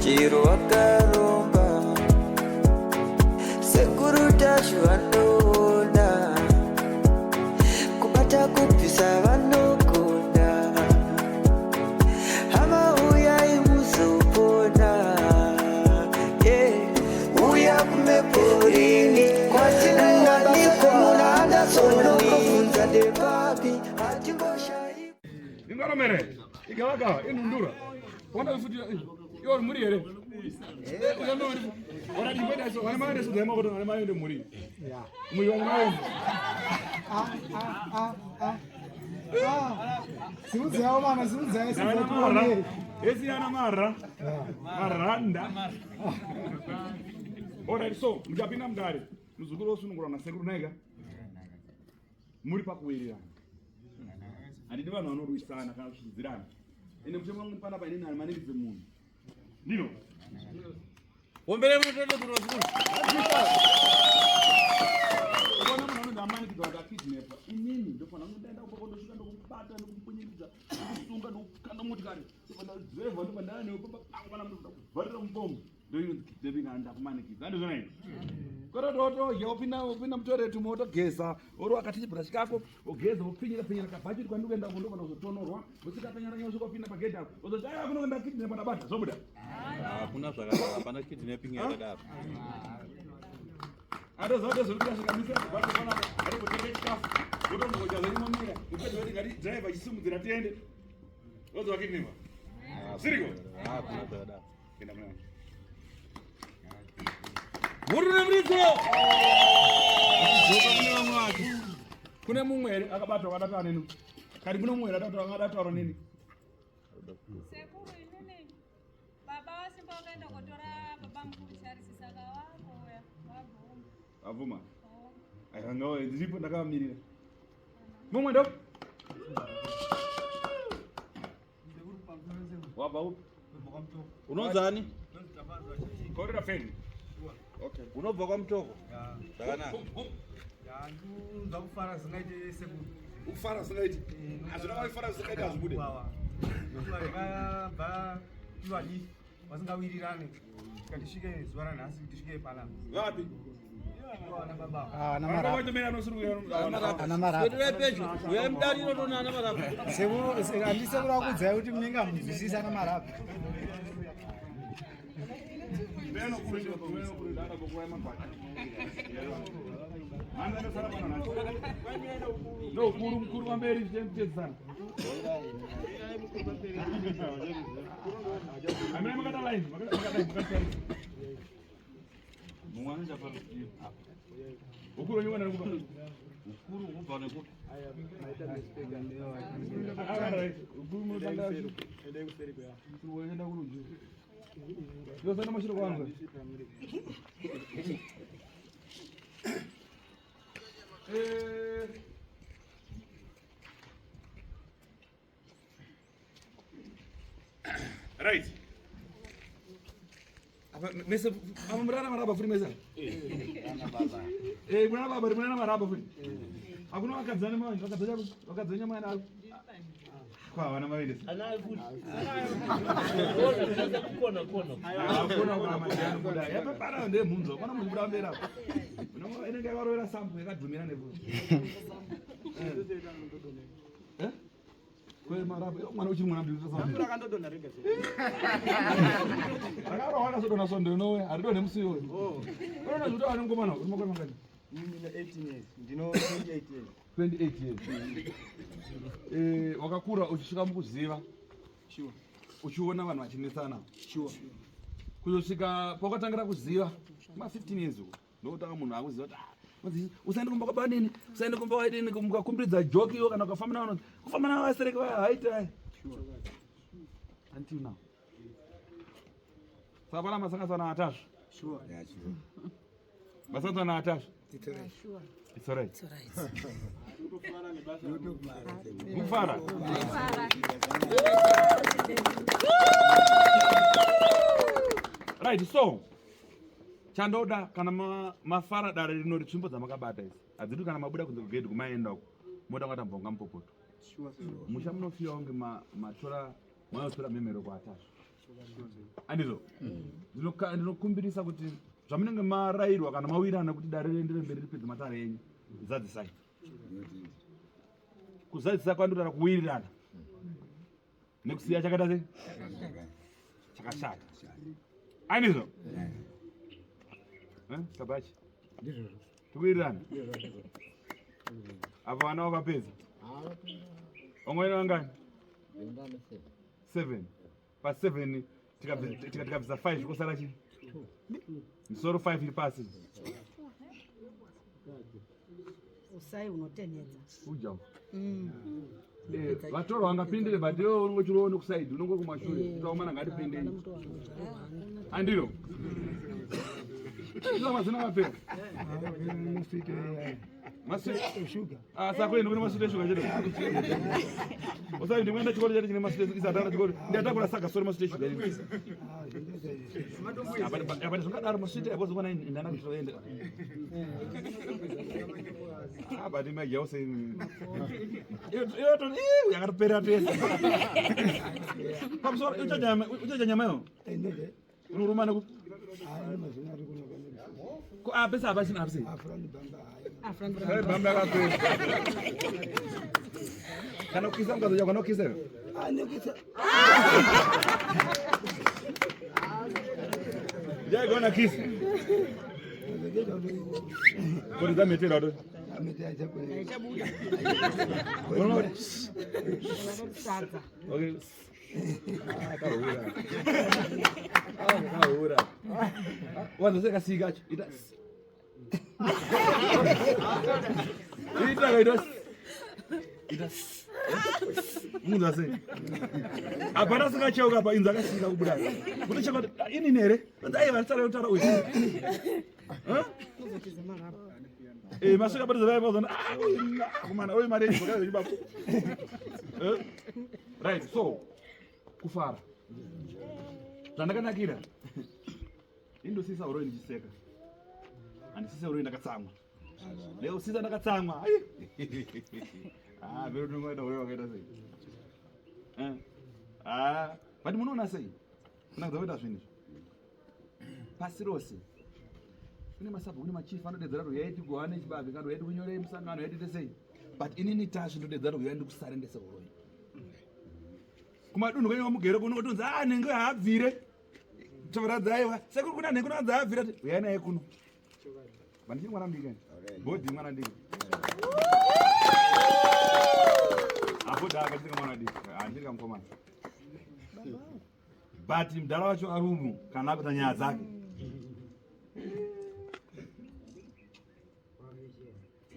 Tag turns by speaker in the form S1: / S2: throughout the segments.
S1: Chiro wakaromba Sekuru Tashu vanoona Kubata kubvisa vanogona Hama uyai muzopona yeah. Uya kumeporini kwatinowanikwa muna Anderson Kobvunza ndepapi hatingoshayi
S2: Ingaromere igavakava inhundura Wanda futi iwe muri here? Ora ndimboita so, vana mai nesu dzaima kuti vana mai ende muri. Muri vana mai.
S3: Ah ah ah ah. Ah. Simudzai vana, simudzai simudzai tione.
S2: Esi ana mara. Maranda. Alright, so muchapinda mudare. Muzukuru wosunungurwa nasekuru naika. Muri pakuwirirana. Handidi vanhu vanorwisana kana kusvidzirana. Ende mutemo wangu panapa inini hanimanikidze munhu. Ndino.
S4: Wombere munotoenda kuti vazukuru.
S2: Ukaona munhu anonzi amanikidzwa kuti akidnapa, inini ndofanira kundaenda kumba kondosvika ndokubata ndokupunyikidza ndokusunga ndokukanda motikari ndobva ndadhiraivha ndobva ndaya newe pamba pangu pana munhu ndakuvharira mubomu. Ndoinonzi kidnapping and ndakumanikidza. Handizvona izvi? Kwete totodya wopinda wopinda mutoilet umo wotogeza oro wakati brush kako wogeza wopfinyira pfinyira kabhacheti kwandiri kuenda uko ndogona kuzotonorwa wosvika penyara nyaya wosvika wopinda pagedhi apo wozoti aiwa kuno kuenda kidnap ndabata zvobuda.
S4: Hakuna zvakadaro, hapana kidnapping yakadaro.
S2: Atoziva kuti zviri kuita svika misa kubata panapa ari kutenga chikafu wotombokodya zvenyu momira mupedza woti ngati driver chisimudzira tiende woziva kidnap. Zviriko?
S4: Hakuna zvakadaro.
S2: Enda mwana.
S4: Mhuru nemuridzo. Dzoka kune vamwe vake.
S2: Kune mumwe here akabatwa akadataura neni? Kari kune mumwe here akadataura neni?
S5: Sekuru inini baba vaSimba vakaenda kotora baba mukuru Charisi saka vakuuya vabvuma.
S2: Vabvuma? Aiwa ngawo ndiripo ndakavamirira. Mumwe ndo? Wabva upi?
S4: Unonzani?
S2: Korera feni. Okay.
S4: Unobva kwaMutoko? Zvakanaka.
S6: Ndinonzwa kufara zvingaite sekuru.
S2: Kufara zvingaite. Hazvina kufara zvingaite hazvibude.
S6: Vakabva ivadiki vasingawirirane tikati zuva ranhasi tisvike panapa.
S2: Vapi?
S3: Ana marapa. Ana marapa.
S4: Swederai pedyo. Uyai mudariro toona ana marapa.
S3: Sekuru handisi sekuru akuudzai kuti munenge hamunzwisisi ana marapa.
S2: No, mukuru mukuru pamberi zvichitedzana. Amira makata line, makata line, makata line.
S4: Mumwe anochafara.
S2: Ukuru wenyu wana kuba.
S4: Ukuru kubva nekupi?
S2: Ukuru munotanga. Unoenda kurudyi. Ndosana mashiro kwanza. Eh. Right. Apa mese apa murana maraba futi mese. Eh, murana baba, murana maraba futi. Hakuna vakadzana manje, vakadzana vakadzana mwana ari. Kwa vana mavili.
S7: Anayo futi. Kona kona.
S2: Hakuna kuna majani kuda. Yapa pana ndiye mhunzo, pana munhu kuda mbera. Unoona inenge yakarovera sample yakadhumira nepo. Eh? Mwana uchiri mwana mudiki.
S6: Rakandodonha rega.
S2: Rakarohwa rakazodonha svondo inowe, haridonhe musi iwoyo. Oh. Unoona zvekuti ane mukomana uri makore mangani?
S6: Ndine 18 years. Ndino 28 years.
S2: 28 years. Eh, wakakura uchisvika mukuziva.
S6: Sure.
S2: Uchiona vanhu vachinetsana.
S6: Sure.
S2: Kuzosvika pawakatangira kuziva ma 15 years uko. Ndokutanga munhu akuziva kuti ah, usaende kumba kwabanini, usaende kumba kwaidini, mukakumbiridza joki iwo kana ukafamba navo, kufamba navo vasereki vaya haiti hai. Until now. Saka pana masanganisana atasva.
S6: Sure.
S2: Yeah, sure. Masanganisana atasva.
S3: It's alright.
S2: It's alright. It's alright. Mufara. Right, so chandoda kana mafara dare rino ritsvimbo dzamakabata idzi hadzidi kana mabuda kunze kugedhi kumaenda uko moda kungata mbonga mupopoto musha munofiwa kunge matora mayotora mhemhero kwatasva. Andizvo? Ndinokumbirisa kuti zvamunenge marairwa kana mawirana kuti dare riendere mberi ripedze matare enyu, zadzisai. Kuzadzisa kwandinotaura kuwirirana nekusiya chakaita sei chakashata. Andizvo? Eh, Kabachi.
S3: Ndizvozvo.
S2: Tikuwirirana? Apa vana wakapedza? Vamweni vangani? 7. Pa 7 tikabvisa 5 kosara chii? Misoro 5 iri pasi.
S7: Usai unotenhedza.
S2: Uja. Eh, vatorwa vangapindire but iwe unenge uchiroona kusaidi unenge kumashure tikaomana ngatipindei. Andiro. Izo mazina mapera.
S3: Sugar.
S2: Ah, sako ino kune maswiti eshuga chete. Usai ndimwenda chikoro chete chine maswiti isatanga chikoro. Ndatakura saka sori maswiti eshuga. Apa zvakadaro maswiti apo zokwana ndana kutoenda. Apa ndi mai yose. Iyo to eh yakatopera tese. Pamusoro uchaja nyama yo. Unoruma neku. Ko apesa apasina apse. Afran bamba yakapera. Kana ukisa mkazoja kana ukisa.
S1: Ah, nekisa.
S2: Jaigona kisi. Kodi zametera to.
S1: Unoona
S7: Sadza.
S2: Okay. Akahura. Akahura. Wanza seka sika acho. Ita. Ita kaita. Ita. Munza sei? Hapana singacheuka apa inza akasika kubuda. Kutocheka kuti inini here? Dai vatsara kutaura uyu. Huh? Eh, masvika padhuze paya pazoona ah uyu kumana uyu mari yechibhoka baba. Eh? Right, so kufara. Zvandakanakira. Indosisa uroi ndichiseka. Handisise uroi ndakatsamwa. Leo sisa ndakatsamwa. Ai. Ah, vero ndingoita uroi wakaita sei? Eh. Ah, but munoona sei? Kunakidza kuita zvinhu izvi. Pasi rose kune masabhuku kune machief anodedzera kuti uyai tigowane chibage kana uyai tikunyorei musangano uyai tiite sei, but inini Tasvi ndodedzera kuti uyai ndikusarendese uroi kumadunhu kwenyu kwamugere kuno kutonzi a nenge haabvire tovaradzaiwa sekuri kuna nhengo kunonzi haabvire uyai naye kuno. Vandichiri mwana mudiki, bhodhi mwana diki abhodhi akachiri mwana diki, handichiri kamukomana, but mudhara wacho ari umu kana akuita nyaya dzake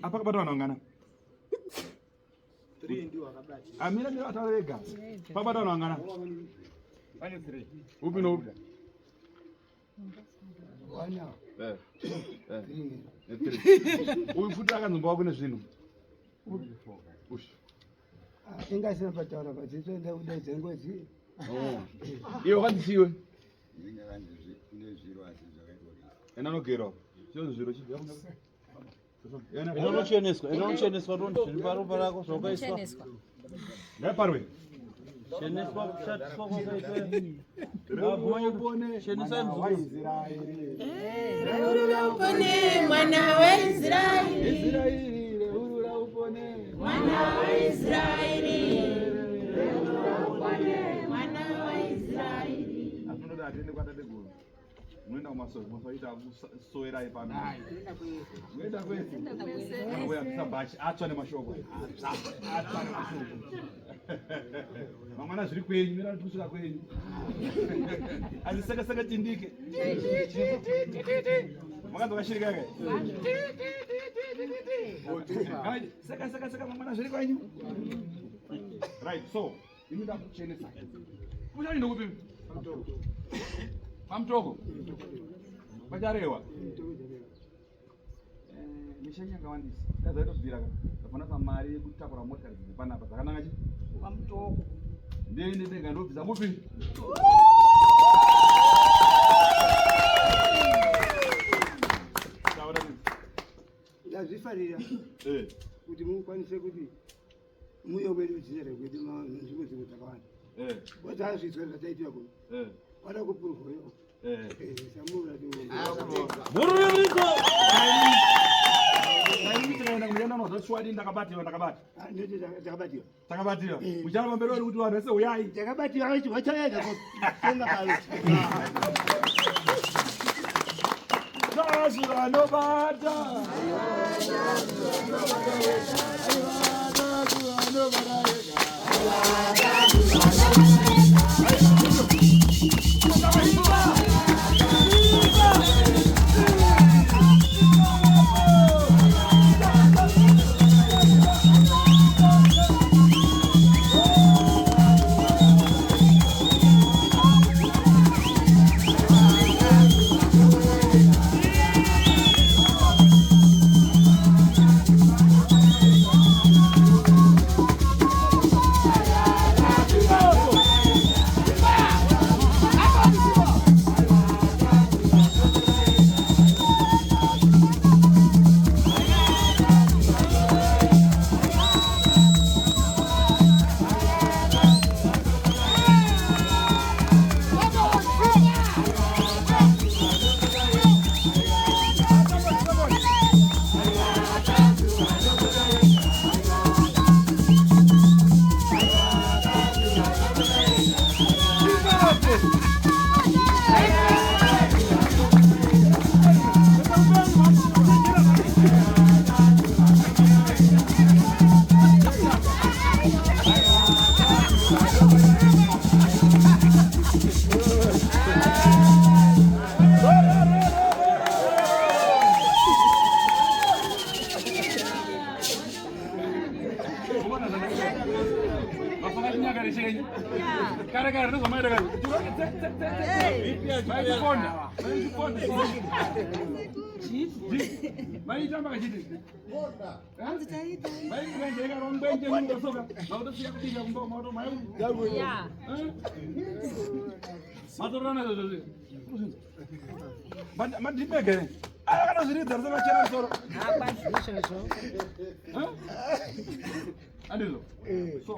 S2: apa kabata vanhu vangana? Amira mira ataura ega. Pakabata vanhu vangana? Upi noupi? Eh, eh, eh, three. Uyu futi akanzomba wako nezvinhu. Ush.
S1: Inga isina pataura padzidzo kudaidza ngozi.
S2: Oh. Iwe wakanzi chiwe? Enda nogera. Chio zviro chi.
S4: Inocheneswa, inocheneswa rondi zviri paropa rako zvawakaiswa.
S5: Cheneswa.
S2: Ngaparwe.
S4: Cheneswa kushatiswa kwakaitwa.
S2: Upone.
S4: Chenesai muzukuru.
S8: Reurura upone mwana waIsraeri.
S2: Israeri, reurura upone.
S8: Mwana waIsraeri. Reurura upone mwana waIsraeri.
S2: Atinoda atende kwatateguru. Munoenda kumasowe, kumasowe ita kusowerai pano. Munoenda kwese. Uya bvisa bhachi, atsva nemashoko. Atsva, atsva nemashoko. Mangwana zviri kwenyu, mira kusvika kwenyu. Asi seka seka tindike. Makanzwa kashirika kai? Kana seka seka seka mangwana zviri kwenyu. Right, so imi ndakuchenesa. Kushani ndokupi? Pamutoko. Pacharewa. Mishani yakawandisa. Ndazaitobvira ka. Ndafana pamari yekutakura motikari dzidzi panapa dzakananga chi?
S7: Pamutoko.
S2: Ndende ndega ndobvisa kupi? Taura nini?
S1: Ndazvifarira
S2: Eh.
S1: kuti mukwanise kuti muuye kwedu dzinza rekwedu nzvimbo dzimwe dzakawanda. Kuti azvizwe zvataitiwa kuno. Wada kupurwa yo. Samura
S2: Mururidzo. Tikaenda kumuyenda nozvatswadi ndakabatiwa ndakabata.
S1: Nditi takabatiwa.
S2: Takabatiwa. Muchara pamberi wari kuti vanhu vese uyai.
S1: Takabatiwa vachi vachaenda kotenga palo.
S2: Tasvu vanobata. Kare kare ndozvamaita kare. Maichiponda. Maichiponda. Maitamba kachiti. Maingwenje karongwenje mungosoka. Mautosiya kubika kumba mauto mai. Matorana zvozvo. Mandibegere. Akanozviridza risakachena musoro. Andizvo. So,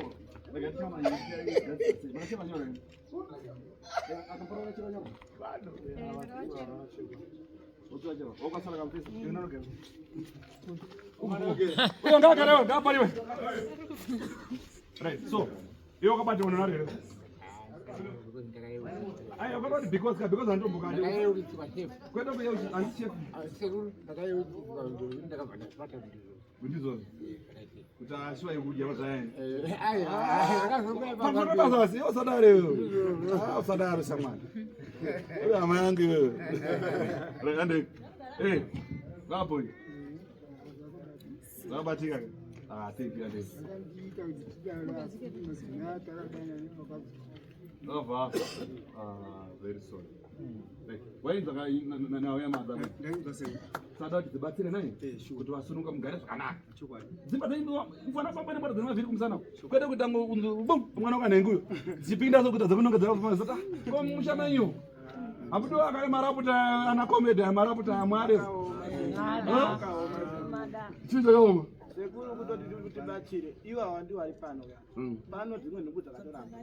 S2: uyo ngaagarewo ngaapariwe. Right, so iwe wakabatiwa nonari here? Aiwa, wakabati because ka because handitomboka kwete kuyeuchi handi chef ndizvozvo kuti ashuwa yekudya mazvayaini pamusoro pebasa asi usadaro iwewe. Usadaro shamwari uri hama yangu iwewe. Right, ande eh ngapo zvakabatika ke? Ah, thank you, ande zvakabva. Ah, very sorry. Right, wainzwa ka nhau yamadza?
S6: Ndainzwa sei?
S2: Sada kuti dzibatsire nai kuti vasununga mugare zvakanaka.
S6: Chokwadi.
S2: Dzimba dzaifana famba nemota dzine mavhiri kumusana kwete kuita bum mwana wakanhenguyo dzipinda sokuita dzekunonga dzakafamba ko musha menyu haputi akare maraputa ana comedy maraputa amwari chii chakaoma.
S9: Sekuru, kutoti tibatsire ivo ava ndivo vari pano ka pano dzimwe nhubu dzakatoramba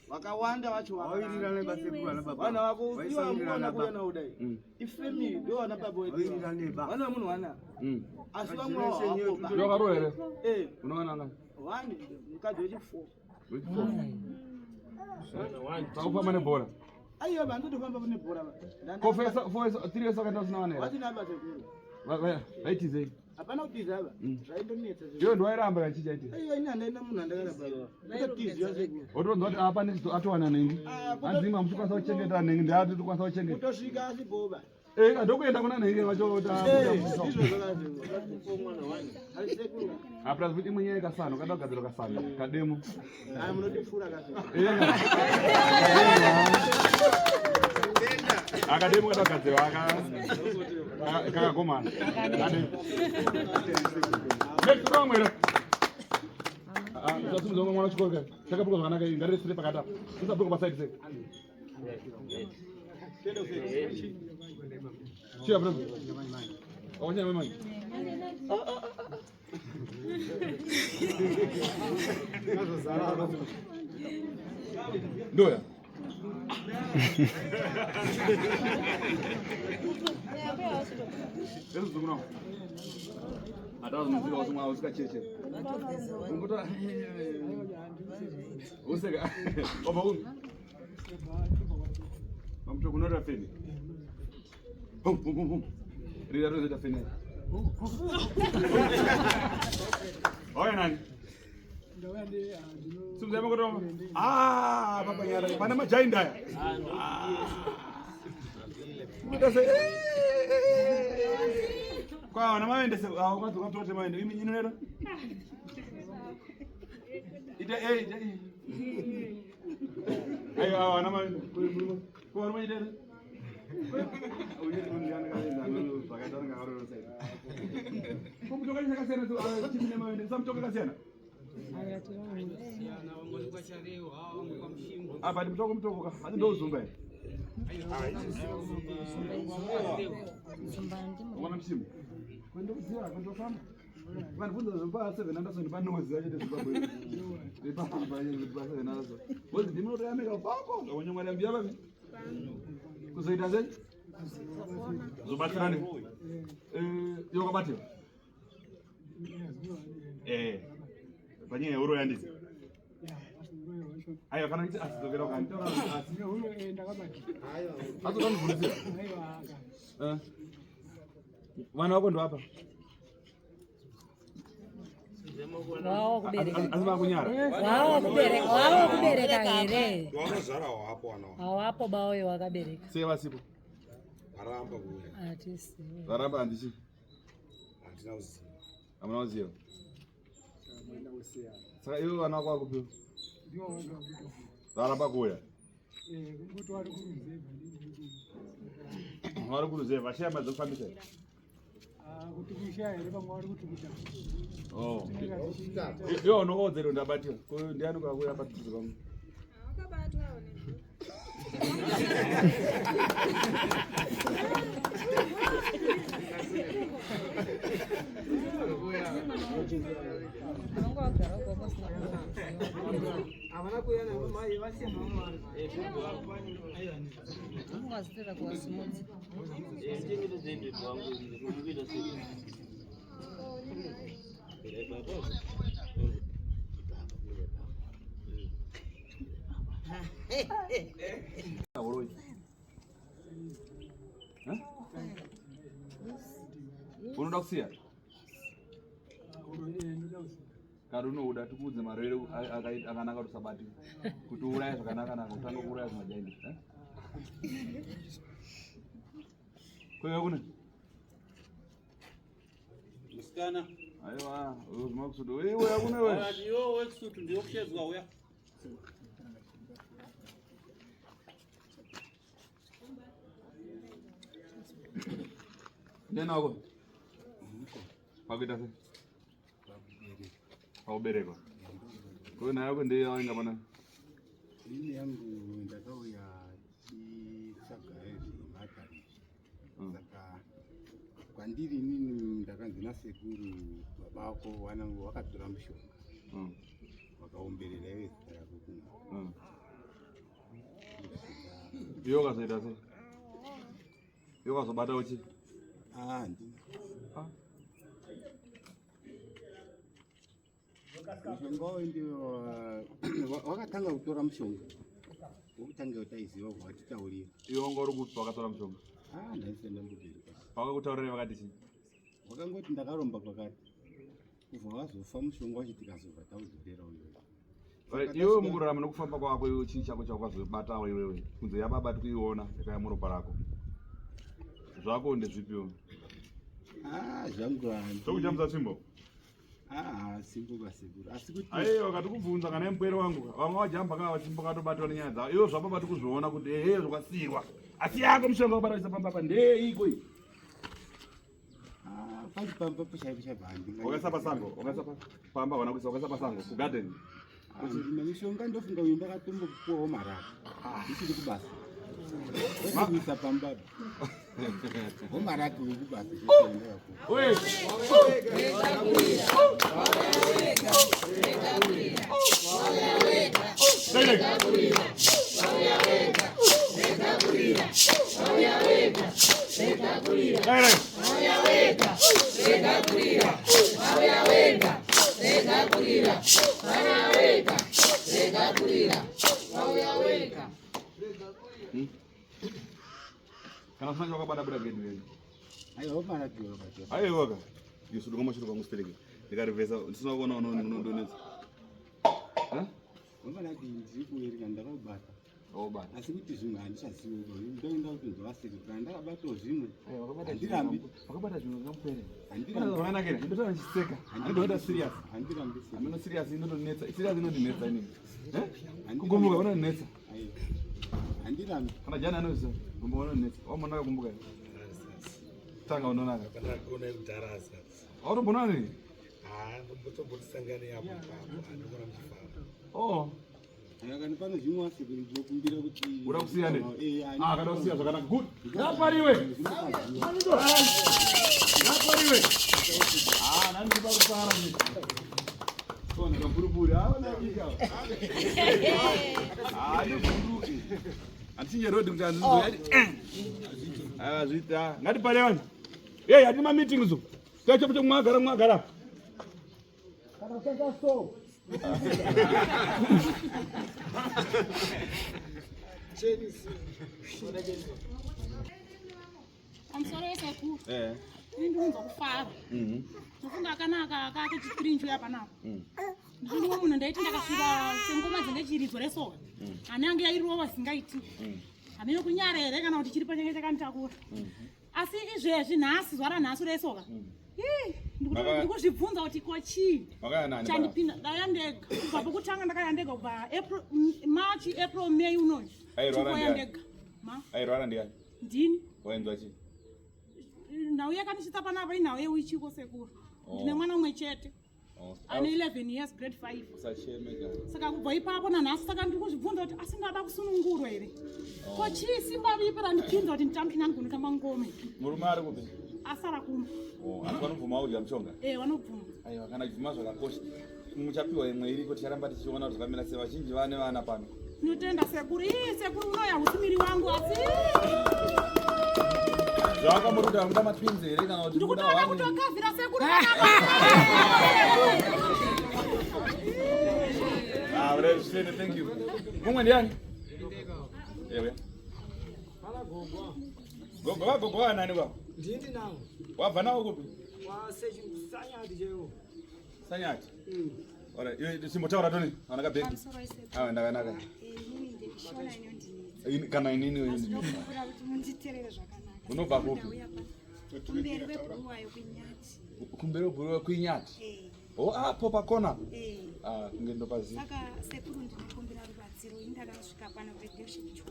S9: vakawanda vacho.
S6: Vawirirane ba sekuru vana baba.
S9: Vana vako ivo
S6: Vaisawirirana
S9: amuona
S6: ba.
S9: kuuya nawo dai ifamily ndo vana baba wedu.
S6: Vawirirane ba.
S9: Vana vemunhu wana asi vamwe
S6: Generation yedu
S9: vavo.
S2: Ndowakarowa here?
S9: Eh.
S2: Unoona ngani?
S9: One mukadzi wechi4.
S2: Takufamba nebhora.
S9: Aiwa, vandotofamba nebhora.
S2: Ko 3 years wakaenda usina vana here?
S9: Vasina ba sekuru.
S2: Vaitizei?
S9: Hapana kutiza ava, zvaindonetsa.
S2: Iwe ndiwairamba kachichi aitiza.
S9: Aiwa, ini handaina munhu andakaramba, kutotiziva sekuru.
S2: Wotonzwa kuti apa atowana nhengi. Hanzi muchikwanisa kuchengeta nhengi, ndiati tikwanisa kuchengeta.
S9: Kutosvika asiboba.
S2: Eh, ndokuenda kuna nhengi vacho kuti
S9: Ndizvo zvakasekuru.
S2: Apra kuti imwe nyaya yekasano kada kugadzirwa kasano kademo.
S9: Aya munotipfuura kase.
S2: Akademo kada kugadzirwa aka kakagomana. Next wrong here. Ah, usasimudza mwana wechikoro kare. Chakabhuka zvakanaka iyi, ngatiresere pakati apa. Usabhuka paside seke. Chiya brother. Awanya mai. Ndoya. Useka. Wabva kupi? Pamuto kunoita feni. Hum hum hum. Rira rozoita feni. Oya nani? Simzai makoto. Ah, papa nyara. Pana majainda aya. Kuita se. Kwa wana maende se ah kwa kwa maende. Imi nyino lero. Ita eh ita. Ayo wana maende. Kwa wana maende. Apa ndi mutoko mutoko ka asi ndouzumba here wana mushimbo kwendokuziva kwendofamba vandibvunza zvemba seven anderson panoziva chete zimbabwe pa seven anderson bozi ndinotoyamika pako wanyamwari mbiya papi kuzoita sei zobatsirane iwe wakabatirwa panyaya yeuroyi handiti aiwa kana kuti asidzokera ukanitaura asi asi ukanibvunzira vana vako ndoapa asi vakunyara
S10: Wawo kubereka here?
S6: Wanozvara wapo wana.
S10: Hawapo baoyo wakabereka.
S2: Sei vasipo?
S6: Varamba kuuya.
S10: Hatisi.
S2: Varamba handichi.
S6: Handina kuziva.
S2: Hamuna kuziva. Saka ivo vana vako vari kupiwa? Varamba kuuya. Vari kuruzevha vashaya mari dzekufambisa here?
S3: Kuti kushaya here, vamwe vari kuti kuda.
S2: Oh. Iwe unokodzero ndabatiwa. Ko ndiani kwakuya padhuze pangu?
S5: Wakabatwa ne.
S10: Vanga wagara uko pasina.
S7: Havana kuuya navo mai vasiya mama vari.
S10: Ungazitira kuvasimudza.
S2: Uroyi. Unoda kusiya? Kari unouda tikuudze marwere akanaka kuti usabatiwa. Kuti uuraye zvakanaka naka utanga kuuraya zvimajaindi. Kweiwe kune?
S4: Musikana.
S2: Aiwa, uzima kusutu. Iwe akune we.
S4: Iwe wekusutu ndiwe kushedzwa uya.
S2: Ndiani wako? Pakuita sei? Pakuberekwa. Kwa nayo yako ndiyo yawainga pana.
S6: Ini yangu ndakauya chitsvaga zvematare. Saka kwandiri inini ndakanzi nasekuru, baba vako vanangu vakatora mushonga, vakaomberera iwe zita rako kumwe.
S2: Iwe ukazoita sei? Iwe ukazobata uchi?
S6: Ah, handina. Mushonga wayo ndiwo wakatanga kutora mushonga wokutanga utaiziva watitaurira.
S2: Iwe wanga uri kupi wakatora mushonga?
S6: Ah, ndaisenda ndambobereka.
S2: Vakakutaurira vakati chii?
S6: Wakangoti ndakaromba kwakati, kubva wazofa mushonga wacho tikazobva taudzorera uyoyo.
S2: Right, iwe mukurarama nokufamba kwako iwe chii chako chaukazobatawo iwewe kunze yababa tikuiona yakauya muropa rako zvako ndezvipiwo?
S6: Ah, zvangu handi.
S2: Tokujambisa tsvimbo.
S6: Ah, simbo kasekuru, asi kuti
S2: Aiwa, katikubvunza kana mupwere wangu vamwe vajamba kaa vachimbo katobatwa nenyaya dzavo iwe zvababa tikuzviona kuti ehe zvakasiyirwa, asi yako mushonga wabata uchisa pamba apa ndeiko iyi?
S6: Ah, pachipamba chaipo chaipo handinga.
S2: Wakaisa pasango, wakaisa pamba wana kuisa, wakaisa pasango kugarden.
S6: Handina mishonga, ndofunga uyu ndakatombopuwawo maraki ndichiri kubasa, kwete kuisa pamba, homaraki wekubasa ndakapuwa.
S2: Oye.
S8: Wega, wega, wega, wega.
S2: Rega
S8: kurira, wauya wega. Rega kurira, wauya wega. Rega kurira, wauya wega. Rega kurira, wauya wega. Rega kurira, wauya wega. Rega kurira, wauya wega.
S2: Kana usina chawakabata buda gedhi redu.
S6: Aiwa, hapana chawakabata.
S2: Aiwa ka. Yesu ndikoma shiro kwangu stereki. Ndikarivhesa ndisina kuona unondonetsa.
S6: Ha? Hapana kuti ndiri kuereka ndakabata.
S2: Wakabata.
S6: Asi kuti zvimwe handichazivi ndoenda kuti ndovasiri kana ndakabatawo zvimwe. Handirambi.
S2: Wakabata zvimwe zvakamupere.
S6: Handirambi.
S2: Zvakanakira. Ndinotoda ndichiseka. Handinoda serious.
S6: Handirambi.
S2: Hameno serious inondinetsa. Serious inondinetsa inini. Eh? Kugumbuka unondinetsa.
S6: Aiwa. Handirambi.
S2: Kana jana anoziva. Gumbuka unondinetsa. Wamona akakumbuka. Tanga unonaka.
S11: Ndakakuona kudhara asi.
S2: Autombonana nini?
S11: Ah, ndombotombosangana apo ipapo. Andikuona muchifamba.
S2: Oh.
S6: Kana pane zvimwe asi ndinokumbira kuti
S2: Uda kusiya ne?
S6: Eh,
S2: Ah, kada kusiya zvakanaka. Good. Ngapariwe. Ngapariwe. Ah, nani kuba kufara ni. Kona kapurupuri. Ah, nakika. Ah, ndivhunduke. Handichinje road kuti handizoya. Ah, zviita. Ngatipare vanhu. Hey, hatina meetings zo. Tacho kuti mwagara mwagara.
S7: Kana kusaita so.
S12: Pamusoro yesekuru.
S2: Eh.
S12: Ini ndikunzwa kufara. Ndofunga akanaka kakechipiri njuya panapa. Ndiri mumwe munhu ndaiti ndakasvika sengoma dzinenge chiridzo resowe. Hana yangu yairova zingaiti. Hameno kunyara here kana kuti chiri pachange chakanditakura. Asi izvezvi nhasi zuva ranhasi resoka. Ii, ndikuzvibvunza kuti ko chii
S2: Makaya nani?
S12: chandipinda. Ndaya ndega kubva pokutanga, ndakaya ndega kubva April, March, April, May unoyu.
S2: Airwara
S12: Ndikuya
S2: ndiani?
S12: ndega ma
S2: Airwara ndiani?
S12: Ndini.
S2: Wainzwa chii?
S12: Nhau yakandisvitsa panapa inhau yeuichiko, sekuru.
S2: Oh.
S12: Ndine mwana umwe chete
S2: Oh.
S12: ane 11 years, grade 5.
S2: Usacheme ka.
S12: Saka kubva ipapo nanhasi, saka ndiri kuzvibvunza kuti asi ndada kusunungurwa here? Ko chii simba ripi randipinza kuti nditambe inani kunotamba ngome?
S2: Murume ari kupi?
S12: Asara kumba.
S2: Oh, asi vanobvuma kudya mushonga?
S12: E, vanobvuma.
S2: Aiwa, kana bvuma zvakakosha. Muchapiwa imwe iriko, ticharamba tichiona kuti zvakamira sei. Vazhinji vane vana pano.
S12: Ndinotenda sekuru. Ii, sekuru unoya husimiri wangu asi
S2: Zvavakamuri kuti vamuda matwins here kana kuti muda
S12: ndikutoda
S2: one?
S12: kutokavhira sekuru.
S2: Ah, Rev, thank you. Mumwe ndiani? Ewe. Gogo vagogo vanani kwavo?
S7: Ndini nawo.
S2: Wabva nawo kupi?
S7: Kwasanyati chaiwo.
S2: Sanyati. Alright, iwe simbotaura toni. Ana kabhegi.
S13: Pamusoro isekuru.
S2: Ah, ndakanaka.
S13: Inini ndishona inondinetsa.
S2: Kana inini
S13: Asi
S2: wewe.
S13: ndokumbira kuti munditerere zvakanaka.
S2: Unobva kupi?
S13: Ndauya kumberi kwebhuruwayo kwinyati.
S2: Kumberi kwebhuruwayo kwinyati.
S13: Eh.
S2: Oh, apo pakona.
S13: Eh.
S2: Ah, kunge ndopaziva.
S13: Saka sekuru, ndinokumbira rubatsiro. Ini ndakasvika pano redemption two.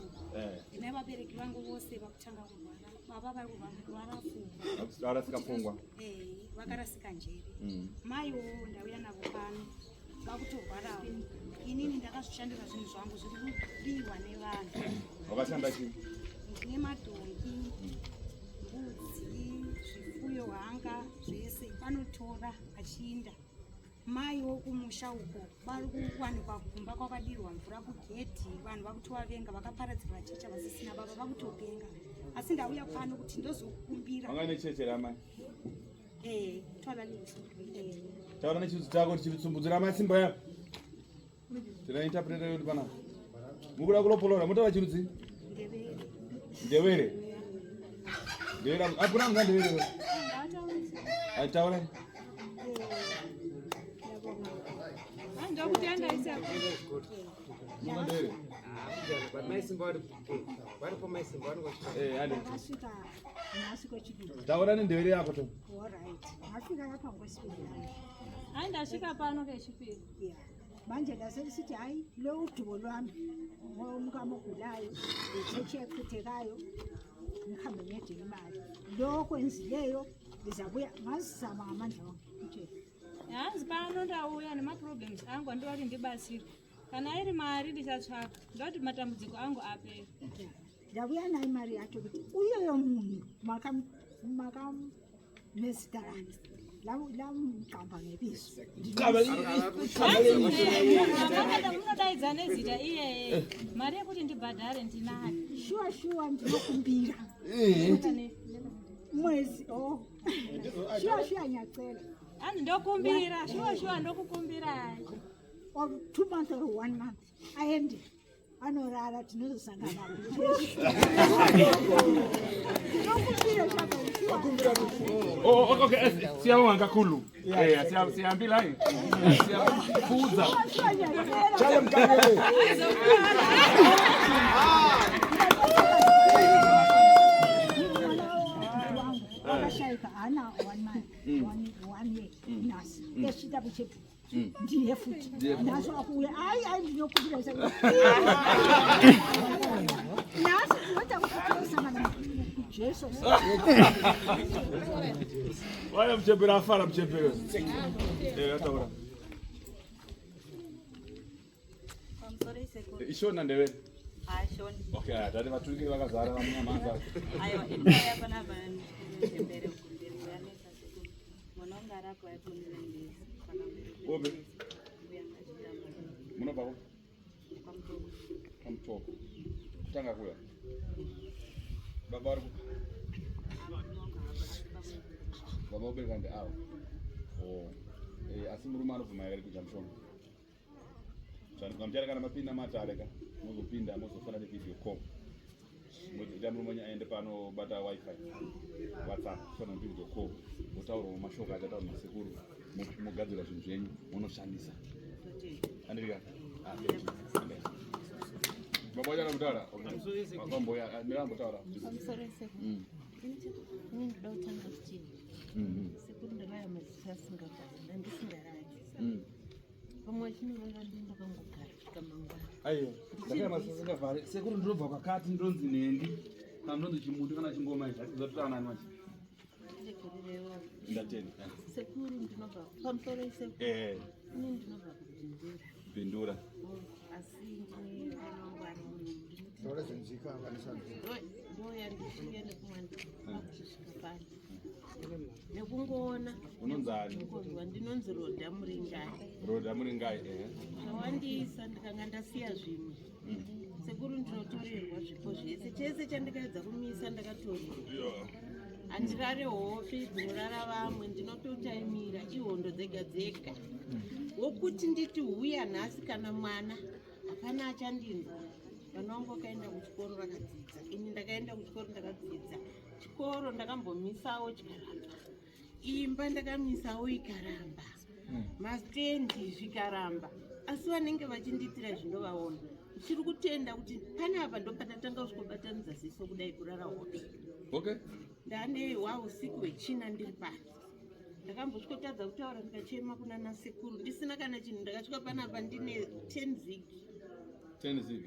S13: Ndine vabereki vangu vose vakutanga kurwara. Baba vari kurwara pfungwa.
S2: Varasika pfungwa.
S13: Eh, vakarasika njere. Maiwo ndauya navo pano vakutorwarawo. Inini ndakazvishandira zvinhu zvangu, zviri kubiwa nevanhu.
S2: Wakashanda chii?
S13: Ndine madhongi, mbudzi, zvifuyo, hanga, zvese vanotora vachiinda. Maiwo kumusha uko vari kuwanikwa kumba kwakadirwa mvura kugedhi. Vanhu vakutovavenga, vakaparadzirwa checha, vasisina baba, vakutopenga. Asi ndauya pano kuti ndozokumbira.
S2: Wanga necheche ramai?
S13: Eh, taura.
S2: Taura nechirudzi chako tichitsumbudzira amai simba yako. Tina interpreter yedu panapa. Mukuda kulopolora, mutaura chirudzi?
S13: Ndevere.
S2: Ndevere. Ndevere. Hakuna munhu ndevere. Aitaura.
S5: Ndokutenda isekuru.
S2: Munhu ndevere.
S7: But mai Simba varipo, mai Simba vanenge.
S2: Eh, ande.
S13: Ndakasvika nhasi kwechipiri.
S2: Taura nendevere yako to.
S13: Alright, ngafika lapha ngkwesibili.
S5: Hayi, ndasvika pano kechipiri.
S13: Ya, manje ndaselisithi hayi, lo udubo lwami ngomkami ogulayo, itshetshi echithekayo, ngihambe ngedinga imali. Lokho enzileyo ndizabuya ngazama ngamandla wonke mtshele.
S5: Hanzi pano ndauya nemaproblems angu, andoda kuti ndibatsirwe. Kana iri mari ndichatsvaka, ndoda kuti matambudziko angu apere.
S13: Ndabuya nayo imari yacho kuti uyoyo munhu makamezita rake.
S14: Lamqamba ngebizo.
S5: Munodaidza nezita iyeye. Mari yekuti ndibhadhare ndinayo.
S14: Shuwa shuwa ndinokumbira. Kuti mwezi oh. Shuwa shuwa ngiyacela.
S5: Hanzi ndokumbira, shuwa shuwa ndokukumbirai.
S14: Or 2 months or 1 month. Aende. Anorara tinozosangana. Ndinokumbira shaka.
S2: Oh, okay, siyabonga kakhulu. Eh, siyahambile hayi. Siyafuza.
S1: Chale mkangele.
S14: Wakashaika haana 1 month, 1 year nhasi. Yasvika kuchepu. Ndiye futi. Nhasi wakuuya. Ai ai ndinokumbira. Nhasi ndinoita kuti tinosangana Jesu.
S2: Waya muchembere afara muchembere. Eh, ataura. Ishona ndevele.
S15: Ashoni.
S2: Okay, tati vaturikiri vakazara vamunyamanza.
S15: Aiwa, indaya panapa chembere kumberi yanetsa sekuru. Mwana wangu arapo aiponera ndezi. Saka mberi
S2: Obe.
S15: mbuya ngachitamba
S2: Munobva ku?
S15: kwaMutoko.
S2: Kwamutoko. Kutanga kuya. Baba vari ku? Baba ubereka ndeavo. Oh. Eh, asi murume anobvuma here kuita mushonga? Zvamuchari kana mapinda matare ka mozopinda mozofona nevideo call. Moita murume wenyu aende panobata wifi WhatsApp fona nevideo call motaurawo mashoko achataura nasekuru mogadzira zvinhu zvenyu monoshandisa. Andika. Ah, thank you. Andika. Baba wacho anokutaura? Okay. Baba mira ambotaura.
S10: Pamusoro sekuru. Ini ndoda kutanga kuti sekuru ndakaya maziso asingagari ndandisingarari. Pamwe achinorara ndienda kangogara kusvika mangwana.
S6: Aiwa, ndakaya masisingavhari. Sekuru ndinobva kwakati ndonzi nendi kana ndonzi chimuti kana chingoma izvi hatizwa kuti anani manje.
S10: Ndiregererewo.
S2: Ndatenda.
S10: Sekuru ndinobva pamusoro sekuru.
S2: Eh,
S10: Ini ndinobva kuBindura.
S2: Bindura.
S10: Asi ndine mwana wangu ari muno.
S1: Taura zvinzika vanisana.
S10: Ndoya ndichinge nekumwandika kusvika pano. Nekungoona.
S2: Unonzani?
S10: Nekungonzwa ndinonzi Rodha Muringai.
S2: Rodha Muringai, eh.
S10: Zvawandisa ndikanga ndasiya zvimwe. Sekuru ndinotorerwa zvipo zvese. Chese chandikaedza kumisa ndakatorerwa. Handirare hope dzinorara vamwe ndinototaimira ihondo dzega dzega. Wokuti nditi huya nhasi kana mwana hapana achandinzwa. Vana vangu vakaenda kuchikoro vakadzidza. Ini ndakaenda kuchikoro ndakadzidza. Chikoro ndakambomisawo chikaramba. Imba ndakamisawo ikaramba. Mastendi zvikaramba. Asi vanenge vachindiitira zvindovaona. Ndichiri kutenda kuti panapa ndopandatanga kusvikobatanidza ziso kudai kurara hope.
S2: Okay.
S10: Ndane usiku hwechina ndiri pano. Ndakambosvikotadza kutaura ndikachema kuna nasekuru ndisina kana chinhu ndakasvika panapa ndine 10 zig.
S2: 10 zig.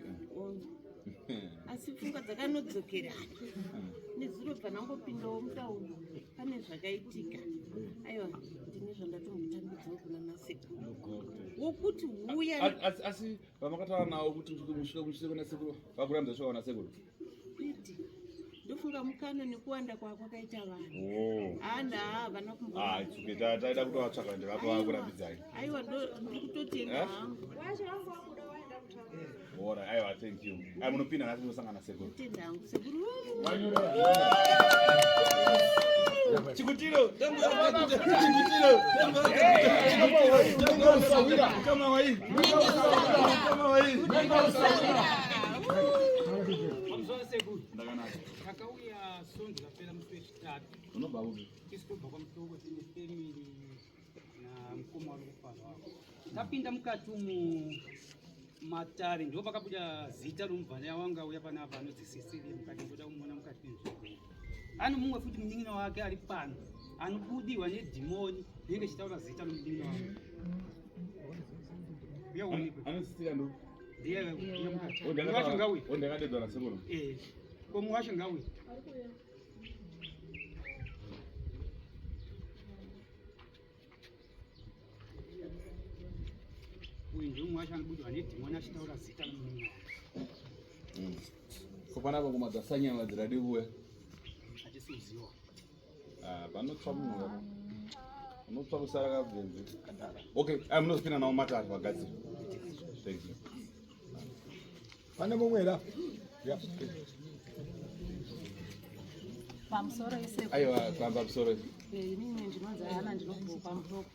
S10: Asi pfungwa dzakanodzokerana. Nezuro bva ndangopindawo mutauni pane zvakaitika. Aiwa ndine zvandatombotambidzawo kuna nasekuru. Wokuti huya
S2: Asi vamakataura navo kuti musvike musvike kuna sekuru vakurambidza kusvika kuna sekuru.
S10: kwete. Ndofunga mukana nekuwanda kwakwakaita vanhu.
S2: Oh.
S10: Handa havana kumbo.
S2: Ah, it's okay. Taida kutovatsvaka ndivapa vakurambidzai.
S10: Aiwa ndiri kutotenda
S2: Eh?
S10: hangu.
S2: Ora, aiwa, thank you. Ai munopinda nhasi munosangana sekuru.
S10: Tenda hangu sekuru.
S2: Chikutiro, chikutiro. Kama wai. Kama wai.
S7: Pamusoro sekuru.
S2: Ndakanaka.
S7: Takauya svondo rapera musi wechitatu.
S2: Unobva kupi?
S7: Tisi kubva kwaMutoko tine family namukoma wari kufara wako. Tapinda mukati umu matare ndo pakabuda zita romubvana wanga uya panapa anonzi Cecilia mukati ndoda kumuona mukati menzvimbo iyi. Ane mumwe futi munin'ina wake ari pano anobudirwa nedhimoni rinenge richitaura zita romunin'ina wake. Uya uonekwe.
S2: Anosisira ndo.
S7: Ndiye uya mukati. Mumwe wacho ngauye.
S2: Ondakadedzwa nasekuru.
S7: Eh. Ko mumwe wacho ngauye. Uyu ndiye mumwe wacho anobudirwa nedhimoni achitaura zita romunin'ina wake.
S2: Ko panapa ngoma dzasanyama dziradi kuuya.
S7: Hatisi kuziwa.
S2: Ah, panotsva munhu. Unotsva kusara kabvenzi. Okay, aya munozopinda nawo matare vagadzira. Thank you.
S1: Pane mumwe here apa? Yeah.
S5: Pamusoro ise.
S2: Aiwa, pamusoro.
S5: Inini ndinonzi Ana ndinobva kwaMutoko.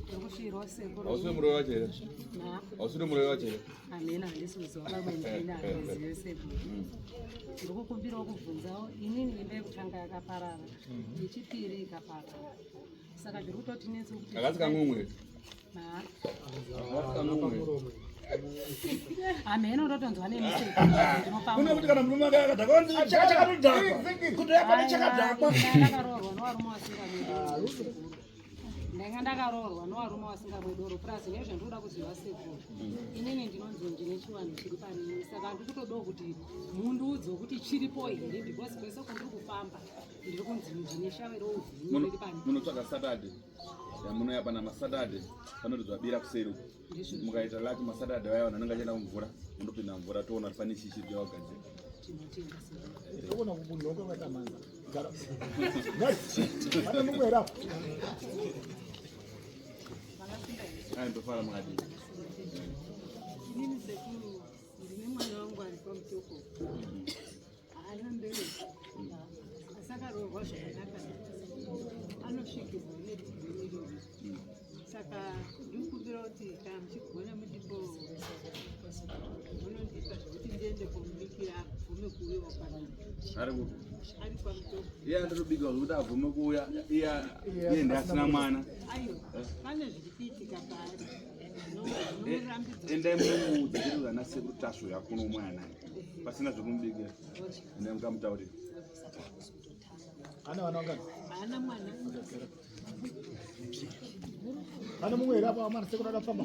S5: Ndokusvirwa sekuru.
S2: Hausiri muroyi wacho here? Hausiri muroyi wacho here?
S5: Hamena handisi kuziva pamwe ndini handizive sekuru. Ndikukumbirawo kubvunzawo inini imba yekutanga yakaparara. Yechipiri ikaparara. Saka zviri kutotinetsa kuti
S2: Hakasi kamumwe.
S5: Hameno ndotonzwa nemiseke.
S2: Kune kuti kana murume ake akadhakwa wanzi chakadhakwa. Kuti yapane chakadhakwa.
S5: Ndakaroorwa nevarume vasingamwe ndanga ndakaroorwa nevarume vasingamwe doro plus nezvandinoda kuziva sekuru inini ndinonzi ndine chivanhu chiri panini saka ndikutodawo kuti mundiudze kuti chiripo here because kwese kwandiri kufamba ndiri kunzi ndine shave rouvhimi riri panini.
S2: Munotsvaga Saturday. Yamunouya pana maSaturday panoridzwa bira kuseri uku. Mukaita lucky maSaturday vaya vanhu vanenge vachienda kumvura, munopinda mvura toona kuti pane chii chiri chavagadzira.
S5: Tinotenda sekuru.
S1: Togona kukunhonga kwaita mhanza. Gara. Next. Pane mumwe here apa?
S2: Ai ndofara makadii.
S10: Inini sekuru ndine mwana wangu ari paMutoko haana mbereko asi akaroorwa zvakanaka anosvikirwa nedhimoni iroro saka ndikukumbira kuti kana muchigona mudipo munondipa zvekuti ndiende komubikira abvume kuuyawo pano.
S2: Ari kupi?
S10: Ari paMutoko.
S2: Iye andotobika zvekuti abvume kuuya iye iye ndiasina mwana.
S10: Aiwa, pane zviri kuitika paari zvinomurambidza.
S2: Endai munomuudza chete kuti ana sekuru Tasvu yakuno mwana pasina zvekumubikira. Endai mukamutaurira.
S1: Ana vana vangani?
S10: Haana mwana.
S1: Pane mumwe here apa amana sekuru ada kufamba?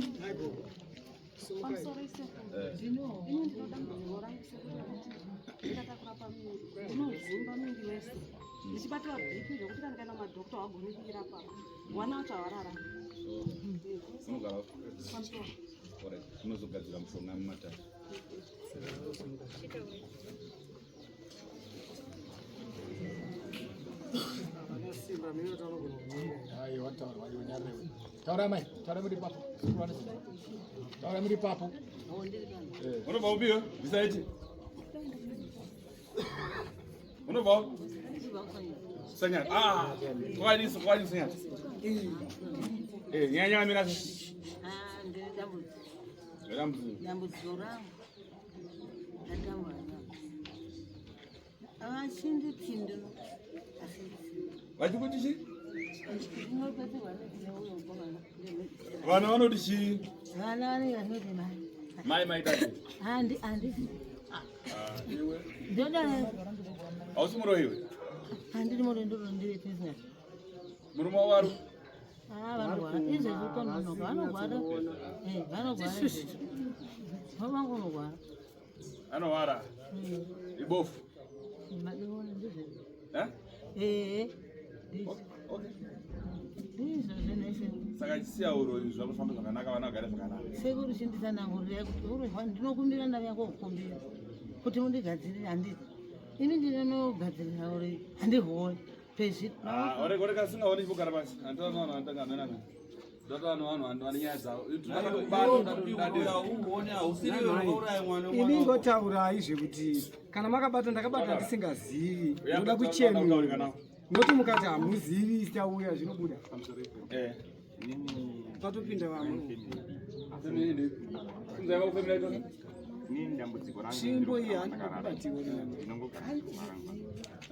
S5: Pamusoro isekuru. Ini ndinoda dambudziko rangu sekuru rekuti ndakatakura pamuviri ndinozvimba muviri wese ndichibatwa BP zvekuti kana ndikaenda kumadhokta hagoni kundirapa wana wacho havararami.
S2: Unogara upi?
S5: Pamusoro.
S2: Alright, unozogadzira mushonga mumatare.
S1: Aiwa, taura, aiwa, nyarewe. Taura mai, taura muri papo. Sekuru vanozvinzwa. Taura muri papo. Eh.
S2: Unobva upi iwe? Bisaiti. Unobva upi? Sanyati. Ah, kwakadini kwakadini Sanyati? Eh, nyanya yamira sei?
S10: Ah, ndine dambudziko.
S2: Dambudziko.
S10: Dambudziko rangu ndatambura naro. Havachinditi ndino asi
S2: Vachikuti chii?
S10: ndinobatsirwa neuyo mukomana.
S2: Vana vanoti chii?
S10: Vana vanenge vanoti mai.
S2: Mai maita sei?
S10: Handi handisi.
S2: Ah, iwe.
S10: Ndoda
S2: Hausi muroyi iwe?
S10: handiri muroyi ndiri business.
S2: Murume wavo
S10: Ah, vanorwara izvezvi utononoka vanorwara. Eh, vanorwara izvezvi. Vangu vanorwara.
S2: anorwara. Ibofu.
S10: Madivona ndizvezvi.
S2: Eh?
S10: Eh. Ndizvo.
S2: Okay.
S10: Ndizvo zvinhu
S2: Saka chisiya uroyi zvakufamba zvakanaka vana vagare zvakanaka.
S10: Sekuru chinditsanangurira kuti uroyi ndinokumbira ndauya kokukumbira kuti mundigadzirire handiti ini ndinonogadzirira uroyi handihoi pezvi
S2: Ah, ore ore kasingaoni chipogara pasi. Andona vanhu vanotanga mena mena. Ndota vanhu vanhu vane nyaya dzavo.
S3: Ini ngotaurai zvekuti kana makabata ndakabata ndisingazivi ndoda kuchenura noti mukati hamuzivi tauya zvinobuda
S2: Eh.
S3: patopinda vamwe.
S16: Inini dambudziko rangu
S3: Tsvimbo iyi
S16: ndiro-
S3: handikubatiwa
S16: ndinongogara nekumba rangu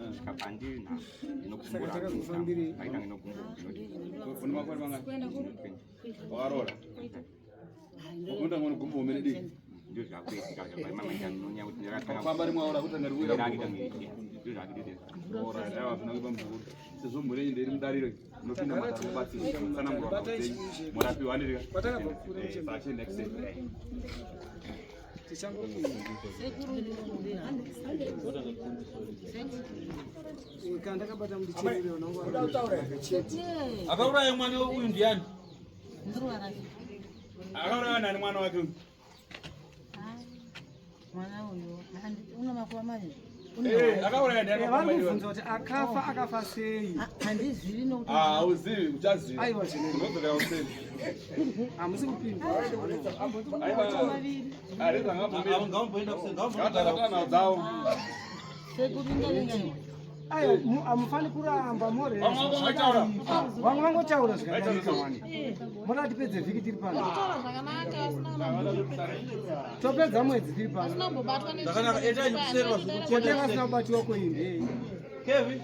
S16: kusvika pandiri nhasi
S3: Saka takazofambirei?
S16: ndinokumbura ndinokumbura ndinoti
S2: Une makore mangani? Wakaroora? Unoda mwana gumbo umene diki.
S16: Ndizvo zvakuitika zvamamanyanya kuti ndakatanga
S2: Famba rimwe aura kutanga riwira.
S16: Ndizvo zvakuita.
S2: Alright, aiwa zvina kuipa muzukuru. Sezvo mhuri yenyu ndiri mudariro, munopinda matare mubatsirwa mutsanangurwa
S3: Bata
S2: nhau dzenyu.
S3: ichi-
S2: Murapiwa handirika.
S3: Kwatakabva kure
S2: Eh, saka chienda kuseri.
S3: Tichangopinda. Kana ndakabata mundicherere unongo chete.
S2: Akauraya mwana uyu ndiani?
S10: Ndirwara.
S2: Akauraya nani mwana wake uyu?
S10: Mwana uyu una makuva maviri.
S2: Eh, akauraya ndiani?
S7: Eh, vari kubvunza kuti akafa akafa sei?
S10: Handizivi nokuti
S2: Ah, hauzivi, uchaziva.
S7: Aiwa zvine.
S2: Unodzokera kuseni.
S7: Hamusi kupinda.
S2: Aiwa. Areza ngambomira. Ngavataura dzavo.
S7: Aiwa, hamufani kuramba more.
S2: Vamwe vangotaura.
S7: Vamwe vangotaura zvikadarika wani. Moda tipedze vhiki tiri pano.
S17: Kutaura zvakanaka asina
S7: Topedza mwedzi tiri pano.
S17: asina kumbobatwa
S4: Zvakanaka, endai kuseri vazukuru.
S7: Kote vasina kubatiwa koimbe.
S4: Kevi.